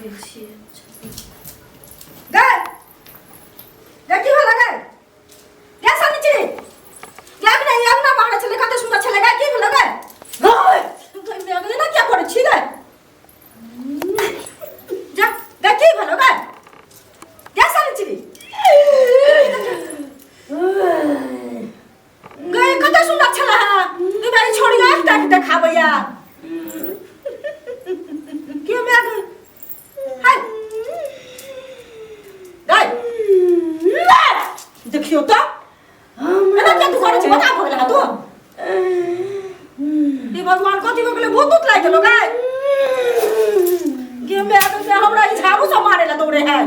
गेल छियै। गए गए, की भेल गए? गए सनिचरी, गए नहीं अंगना बाहर छले, कते सुंदर छले गए, की भेल गए? गए गए अगले ना क्या करे छी गए? जा गए, की भेल गए? गए सनिचरी गए, कते सुंदर छले है ई बारी छोड़ी एकटा के देखाबैया के मैं हाय गए, देखियो तो एना किया तू करै छी? बता, भऽ गेल तू? ई भगवान, कथी भऽ गेलै? भूत उत लागि गेलो गए? गे मैं तो हमरा ई झाड़ू सब मारे ला दौड़े है।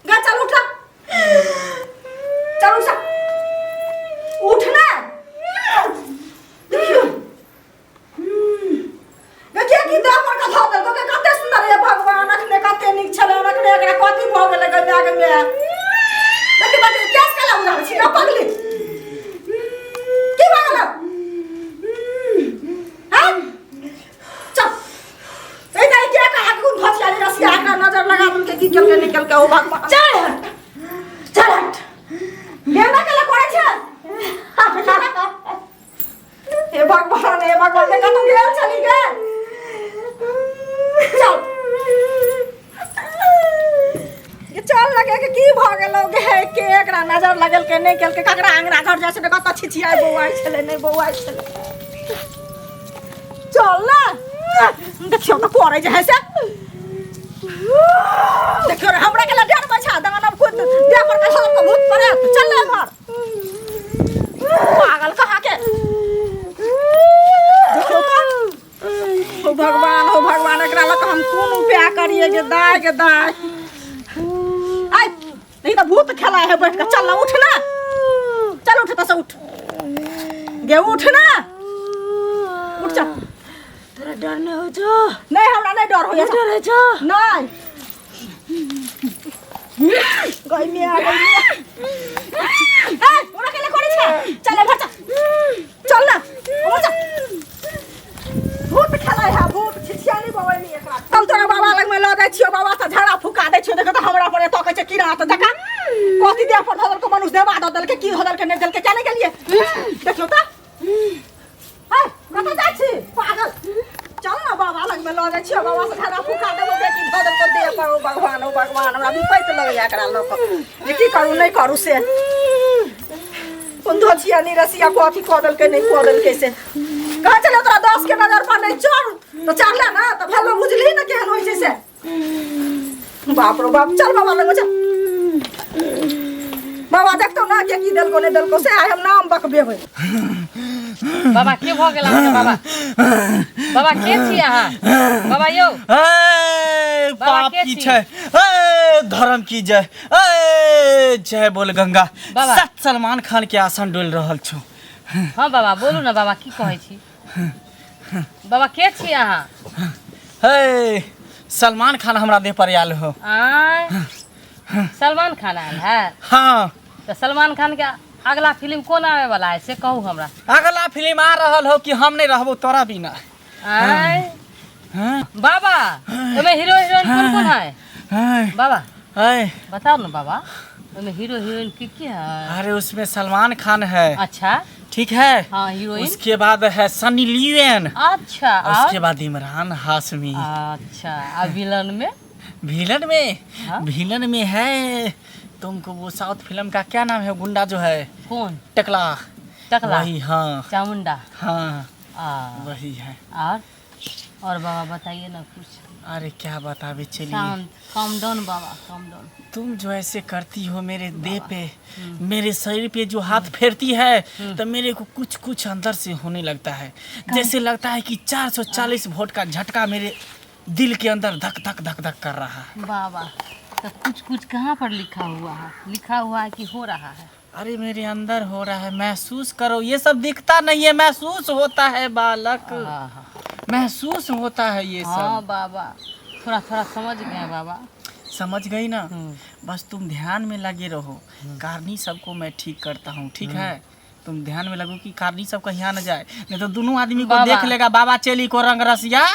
गा चल, उठ ना, चल उठ, उठ ना। देखियो देखिए की देह पर कथा देलको के, कते सुंदर है भगवान, अखने कते नीक छलै, अखने एकरा कथी भऽ गेलै? गै माय, गै माय, देखि बाटे केस केला उधार छी ना पगली, की भऽ गेलौ? हैं, चल ए नहीं के कहा कोन घचियाली रसिया एकरा नजर लगा देलकै, की केलकै नहि केलकै? ओ भगवान, चल हट, चल हट, गेना केला करै छै। हे भगवान, हे भगवान, ने कतौ गेल चली गेल। चल ये चल लगे के की भऽ गेलौ गे? के एकरा नजर लगल के नहि केलकै? ककरा अंगना घर जाइ छै कतऽ छिछियाइ बौआइ छलै, नहि बौआइ छलै। चल ना, देखियौ तऽ करै जे है से देखियौ रे, हमरा के डर में छा दानव खुद देह पर कथा के भूत पड़े। चल ना एम्हर, पागल कहाँ के। देखियौ तऽ, हो भगवान, हो भगवान, एकरा लऽ कऽ हम कोन उपाय करिए गे दाय, गे दाय? आइ नहीं तऽ भूत खेला है बैठ कऽ। चल ना, उठ ना, चल उठ तऽ, उठ गे, उठ ना, उठ चल। तोरा डर नहि होइ छौ? नहीं, हमरा नहीं डर होइए। डर होइ छौ? नहीं। गई मिया, गई मिया, ए ओरा केले करै छै? चल एम्हर चल, चल ना ओमहर चल। भूत खेलाय है भूत, छिछियानी बवैनी एकरा। चल, तोरा बाबा लग में लऽ जाइ छियो, बाबा से झाड़ा फुका दै छियो। देखो तऽ हमरा पर एतऽ कहै छै कीड़ा तऽ देखा कथी देह पर धऽ देलको, मनुष्य देवा दऽ देलकै की धऽ देलकै नहि देलकै। क्या नहि गेलियै? देखियौ तऽ, है कतऽ जाइ छी पागल? चल ना, बाबा लग में लऽ जाइ छियो, बाबा से झाड़ा फुका देबो। बेटी धऽ देलको देह पर। ओ भगवान, ओ भगवान, हमरा विपैत लगैया एकरा लऽ कऽ जे की करू नहि करू से। कोन धोछिया नहीं रसिया कथी कऽ देलकै नहि कऽ देलकै से कहै छलै तोरा 10 के नजर पर नहि चढ़ तऽ चढ़ले ना तऽ भेलो, बुझली ने केहन होइ छै से। बाप रो बाप, चल बाबा लग चल, बाबा देखतौ ना के की देलको नहि देलको से। आइ हम नाम बकबेबै। बाबा, के भऽ गेल अहाँके? बाबा, बाबा, के छी अहाँ बाबा यौ? ए, बाबा, पाप के की छी? छै, ए धर्म की जय, ए जय बोल गंगा। बाबा। सत सलमान खान के आसन डोल रहल छौ। हँ बाबा, बोलू ने बाबा, की कहै छी बाबा? के छी अहाँ? हे, सलमान खान हमरा देह पर आयल हो। आँय, सलमान खान आयल है? हाँ। तऽ सलमान खान के अगला फिल्म कोन आवे वाला है से कहू हमरा। अगला फिल्म आ रहल हो कि हम नहीं रहबो तोरा बिना। आँय। हाँ। बाबा, ओहिमे हीरो हीरोइन कोन कोन है? हाँ। बाबा। है। बताओ ना बाबा, ओहिमे हीरो हीरोइन के के है? अरे, उसमें सलमान खान है। अच्छा। ठीक है। हाँ, हीरोइन? उसके बाद है सनी लियोन। अच्छा। और उसके बाद इमरान हाशमी। अच्छा, आ विलन में? विलन में? हाँ? विलन में है तुमको वो साउथ फिल्म का क्या नाम है, गुंडा जो है। कौन? टकला। टकला? वही, हाँ। चामुंडा? हाँ। आ वही है। और बाबा, बताइए ना कुछ। अरे, क्या बतावे, चलिए। शांत, काम डाउन बाबा, काम डाउन। तुम जो ऐसे करती हो मेरे देह पे, मेरे शरीर पे जो हाथ फेरती है तो मेरे को कुछ कुछ अंदर से होने लगता है, जैसे लगता है कि 440 वोल्ट का झटका मेरे दिल के अंदर धक धक धक धक कर रहा है। बाबा, तो कुछ कुछ कहाँ पर लिखा हुआ है? लिखा हुआ है कि हो रहा है? अरे, मेरे अंदर हो रहा है, महसूस करो। ये सब दिखता नहीं है, महसूस होता है बालक। हाँ। महसूस होता है ये हाँ सब। बाबा, थोड़ा थोड़ा समझ गए बाबा। समझ गई ना? बस तुम ध्यान में लगे रहो, कारनी सबको मैं ठीक करता हूँ, ठीक है? तुम ध्यान में लगो कि कारनी सब कहीं आ न जाए, नहीं तो दोनों आदमी को बाबा। देख लेगा बाबा चेली को रंग रसिया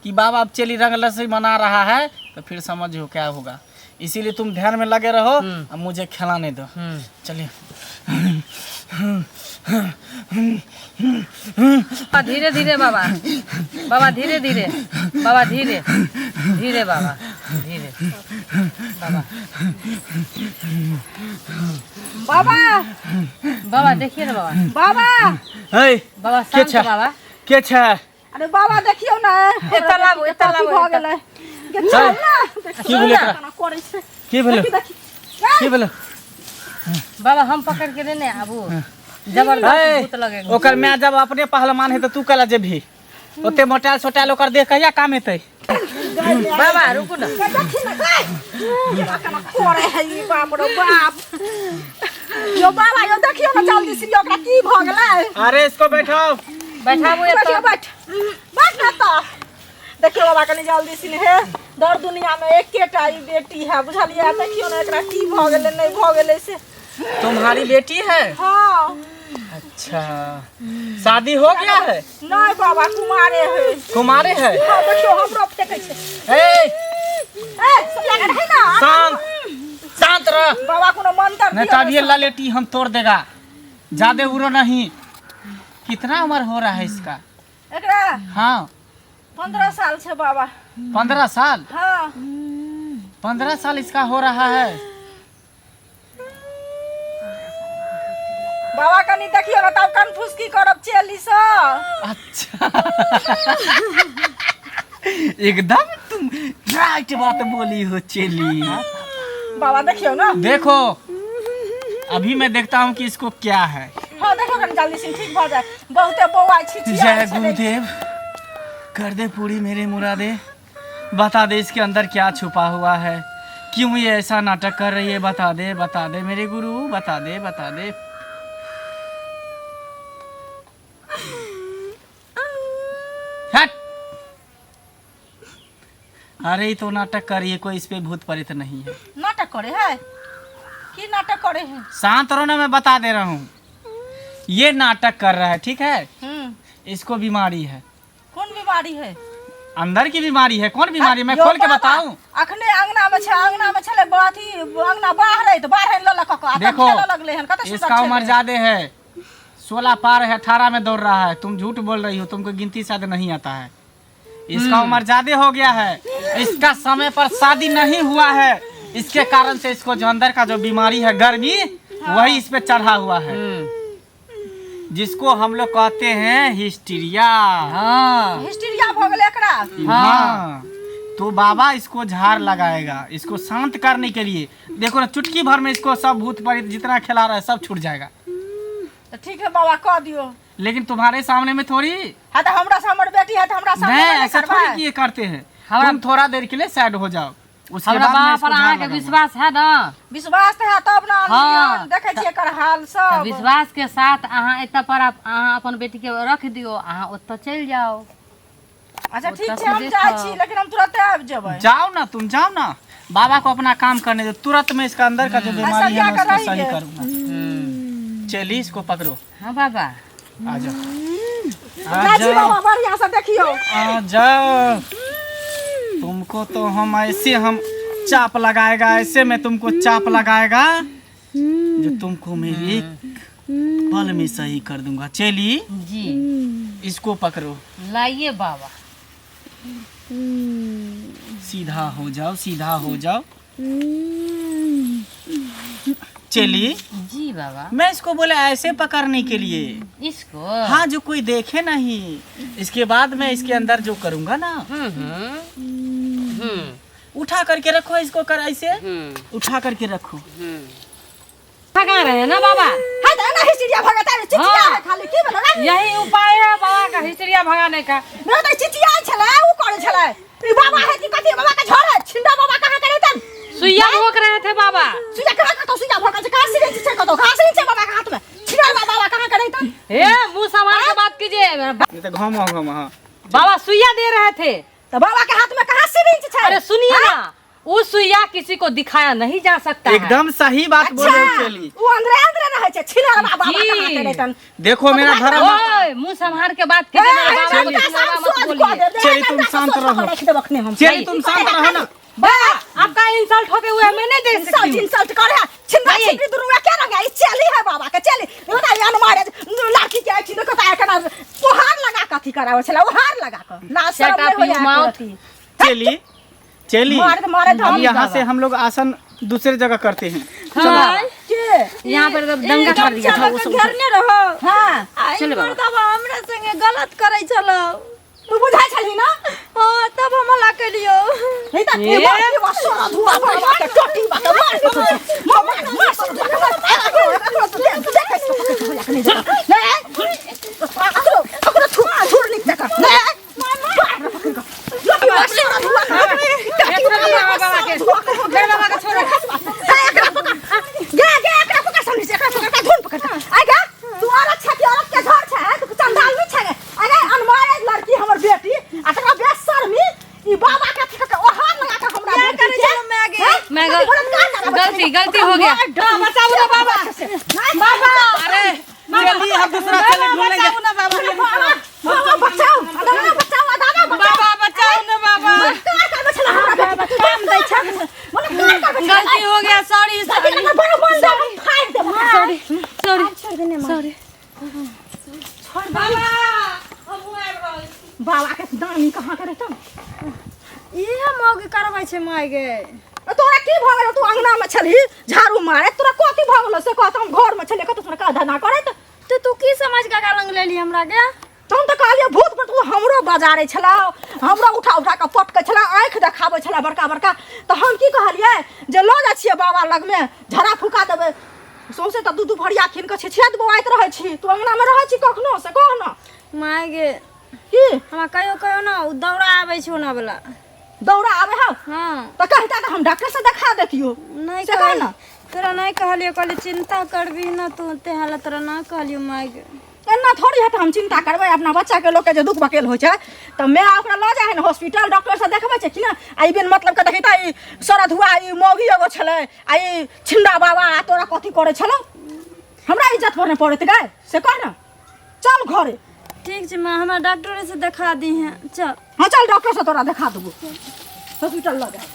कि बाबा अब चेली रंग लस्सी मना रहा है, तो फिर समझो क्या होगा। इसीलिए तुम ध्यान में लगे रहो और मुझे खिलाने दो। चलिए। बाबा, धीरे धीरे बाबा, बाबा धीरे धीरे, बाबा धीरे धीरे, बाबा धीरे, बाबा। बाबा। बाबा देखिए ना बाबा। बाबा। हे। बाबा के शांत छै? बाबा। के छै? अरे बाबा देखियौ ने। एतऽ लाबू, एतऽ की लाबू, भऽ एतऽ। गेलै? गे चल ना। की भेलै एकरा? केना करै छै। की भेलै? देखी देखी। की भेलै? बाबा हम पकड़ के लेने आबू, जबरदस्त भूत लगे। ओकर माय जब अपने पहलवान है तऽ तू कला जेबही? ओते मोटायल सोटायल ओकर देह कहिया काम हेतै? बाबा रुकू ना। गे देखी ने गे। केना केना करै है ई, बाप रे बाप। यो बाबा, यो देखियौ ने जल्दी से, ओकरा की भऽ गेलै? अरे इसको बैठाओ। बैठाबू। बैठियौ। एतऽ। बैठ बैठ ना तऽ। देखियौ बाबा कनि जल्दी से हे। दर दुनिया में एकेटा ई बेटी है, बुझलियै? देखियौ ने एकरा की भऽ गेलै, नहि भऽ गेलै से। तुम्हारी बेटी है? हाँ। अच्छा, शादी हो गया है? नहीं बाबा, कुमारे है। कुमारे है? हाँ, देखियौ हमरो फेकै छै। ए। ए, सब लगा रहे ना। शांत शांत रह। बाबा कोनो मंत्र नहीं दियौ। तो अभी ये ललेटी हम तोड़ देगा। ज्यादा उड़ो नहीं। कितना उम्र हो रहा है इसका? एकरा? हाँ। 15 साल छै बाबा। 15 साल? हाँ। 15 साल इसका हो रहा है। बाबा कनि देखियौ ने, तब कन्फ्यूज करब चेली सँ। अच्छा, एकदम तुम राइट बात बोली हो चेली। बाबा देखियौ ने। देखो, अभी मैं देखता हूँ कि इसको क्या है। हाँ, देखो कनि जल्दी से ठीक भऽ जाए। बहुते बौआ छी। जय गुरुदेव, कर दे पूरी मेरे मुरादे। बता दे इसके अंदर क्या छुपा हुआ है, क्यों ये ऐसा नाटक कर रही है? बता दे, बता दे मेरे गुरु, बता दे, बता दे। हट! अरे ये तो नाटक कर रही है, कोई इस पे भूत प्रेत नहीं है। नाटक करे है? की नाटक करे है? शांत रहो ना, मैं बता दे रहा हूँ। ये नाटक कर रहा है, ठीक है? हम्म। इसको बीमारी है। कोन बीमारी है? अंदर की बीमारी है। कौन बीमारी है? मैं यौ खोल के बाबा, बताऊं? अखने अंगना में छै, अंगना में छलै, अथी अंगना बाहर तऽ बाहर लऽ लऽ कऽ देखो, खेलऽ लगलै हन। कते सुंदर इसका उम्र छलै। ज्यादा है, 16 पार है, 18 में दौड़ रहा है। तुम झूठ बोल रही हो, तुमको गिनती शायद नहीं आता है। इसका उम्र ज्यादा हो गया है। इसका समय पर शादी नहीं हुआ है, इसके कारण से इसको जो अंदर का जो बीमारी है, गर्मी, वही इस पे चढ़ा हुआ है, जिसको हम लोग कहते हैं हिस्टीरिया। हाँ। हिस्टीरिया भऽ गेलै एकरा? हाँ, तो बाबा इसको झाड़ लगाएगा, इसको शांत करने के लिए। देखो ना, चुटकी भर में इसको सब भूत प्रेत जितना खिला रहा है, सब छूट जाएगा। तऽ ठीक है बाबा, कऽ दियौ। लेकिन तुम्हारे सामने में थोड़ी। हाँ, तऽ हमरा से हमर बेटी है तऽ हमरा सामने नहीं, नहि ऐसा करबै? थोड़ी कि ये करते हैं। तुम थोड़ा देर के लिए साइड हो जाओ, उसके हमरा बाद मैं बाबा इसको पर झाड़ अहाँके लगाऊंगा। विश्वास है ना? विश्वास तऽ है तब ने। हाँ। देखै छियै एकर हाल तऽ सब। विश्वास के साथ अहाँ एतऽ पर अहाँ अपन बेटी के रख दियौ, अहाँ ओतऽ चलि जाउ। अच्छा, ठीक ओतऽ छै, हम से जाइ देखब। छी, लेकिन हम तुरंते आबि जेबै। जाओ ना, तुम जाओ ना, बाबा को अपना काम करने दो। तुरंत मैं इसका अंदर का जो बीमारी है, मैं क्या उसको सही कराएंगे? करूंगा। चलिए, इसको पकड़ो। हाँ बाबा। आ जाओ, आ जाइ छी जाओ। बाबा, बढ़िया से देखियौ। आ जाओ। तुमको तो हम ऐसे हम चाप लगाएगा, ऐसे मैं तुमको चाप लगाएगा जो तुमको मैं एक पल में सही कर दूंगा। चलिए। जी। इसको पकड़ो। लाइए बाबा। सीधा हो जाओ, सीधा हो जाओ। चलिए। जी बाबा। मैं इसको बोला ऐसे पकड़ने के लिए। इसको? हाँ, जो कोई देखे नहीं। इसके बाद मैं इसके अंदर जो करूंगा ना। हम्म हम्म हम्म उठा करके रखो इसको, कर ऐसे। उठा करके रखो। भगा रहे हैं ना बाबा? है तऽ एना हिस्टीरिया भगता रे, चिचिया हाँ। है खाली। की भेलै रे? यही उपाय है बाबा का हिस्टीरिया भगाने का। मेरा तऽ चिचिया छलै, उ करै छलै। ई बाबा है कि कथी? बाबा के झोर है छिंदा। बाबा कहाँ करे तन? सुइया भोग रहे थे बाबा। सुइया कहाँ? कतौ सुइया भोगल छै? कहाँ सिरिंज छै? कतौ कहाँ सिरिंज छै बाबा के हाथ में? छिनल बाबा कहाँ करे तन? ए, मुंह संभाल के बात कीजिए। नहीं तो घूमो घूमो, हाँ। बाबा सुइया दे रहे थे। तऽ बाबा के हाथ में कहाँ सिरिंज छै? अरे सुनिए ना, वो सुइया किसी को दिखाया नहीं जा सकता है। एकदम सही बात बोल रहे हो चली। उ अंदरे अंदरे रहै छै छिनल बाबा जी। कहाँ करे तन? देखो, मेरा धर्म ओए मुंह संभार के बात कीजिए, मेरे बाबा को चिल्लावा मत बोलिए। चलिए, तुम शांत रहो। रख देब अखने हम। चलिए, तुम शांत रहो ना। बाबा, आपका इंसल्ट होते हुए मैं नहीं देख इंसल्ट सकती हूँ। इंसल्ट करे है छिंदा नहीं। छिंदी दुरुआ क्या रंगा ई चली है बाबा के चली ओना यान मारे लड़की के छी देखो त एकना ओहार लगा कथी करावे छला ओहार लगा क ना Shut शर्म up, नहीं you होया mouth. चलिए चलिए, मारे मारे अब हम यहाँ से हम लोग आसन दूसरे जगह करते हैं। हाँ, के यहाँ पर तो दंगा कर दिया था वो सब। घेरने रहो। हां आ ई चलो बाबा। मर्दबा हमरा संगे गलत करै छलो। तू बुझाइ छलही ना? हाँ, तब हम हल्ला केलियो। नहीं त की बात की बात सोना धुआ बाबा के टोटी बा के मार के मार मार मार सोना धुआ के मार अकरो अकरो तू देख देख इसको पकड़ के बोला के नहीं जा ले अकरो अकरो छुआ छुड़ निक देख ले मार पकड़ के लोटी बा सोना धुआ के ए, छोड़ दिया बाबा के। मेरे बाबा के छोड़ो। एकरा पकड़ गे गे एकरा पकड़ सामने से एकरा पकड़ का धुन पकड़ का आइ गे तू औरत छै कि औरत के घर छै तू चंडाल भी छै अरे अनमारे लड़की हमर बेटी आ तकरा बेशर्मी ई बाबा के अथी के ओहार लगा के हमरा क्या बेटी करै के छलो मैं गे? हैं? मैं कथी बलात्कार कराबै गलती छलै? गलती हो गया। बचाउ ना बाबा बाबा अरे चलिए, हम दूसरा चले ढूंढेंगे। बचाओ ना बाबा। बाबा बाबा बचाउ दादा बचाउ दादा बचाउ। बाबा बचाओ ना बाबा। बलात्कार करबै छलै हमरा बेटी के काम दै छै बलात्कार करबै छलै। गलती हो गया, सॉरी गलती सॉरी हमर बड़ मन दे हम फाड़ि देब। सॉरी सॉरी छोड़ देने माँ। सॉरी बाबा, हम आबि रहल छी। बाबा के दानी कहाँ करे तब इहे मौगी करबै छै माय गे। तोरा की भऽ गेलौ? तू अंगना में छलही झाड़ू मारे, तोरा कथी भऽ गेलौ से कह? हम घर में छलियै कतौ तोरा का धना करैत। तो तू की समझ के आगा लंग लेली हमरा गे? हम तऽ कहलियै भूत पर तू हमरो बजारै छला, हमरो उठा उठा कऽ पटकै छला, आँखि देखाबै छला बड़का बड़का। तऽ हम की कहलियै जे लऽ जाइ छियै बाबा लगमे, झड़ा फुका देबै। सौंसे तऽ दू दू भरिया खीन कऽ छिछियात बौआइत रहै छी। तू अंगनामे रहै छी कखनो से कह न। माय गे। की? हमरा कहियो कहियो ना उ दौरा आबै छै ओना वाला। दौरा आबै हौ? हाँ। तऽ कहिता तऽ हम डॉक्टर से देखा देतियौ। नहीं से कह कहल न। तोरा नहीं कहलियो, कहलियो चिंता करबी ना तू ते हाला तोरा ना कहलियो माय गे। एना थोड़ी है तऽ हम चिंता करबै अपना बच्चाके। लोकके जे दुख बकेल होइ छै तऽ माय ओकरा लऽ जाइ है ने हॉस्पिटल, डॉक्टर से देखबै छै कि ने? आ ई बिन मतलब के देखी तऽ ई सरधुआ ई मौगी एगो छलै आ ई छिंदा बाबा आ तोरा कथी करै छलौ? हमरा इज्जत पर नहि पड़ैत गए से कह न। चल घरे। ठीक छै माँ, हमरा डॉक्टर से देखा दी है, चल। हाँ चल, डॉक्टर से तोरा देखा देबो, हॉस्पिटल लऽ जाए।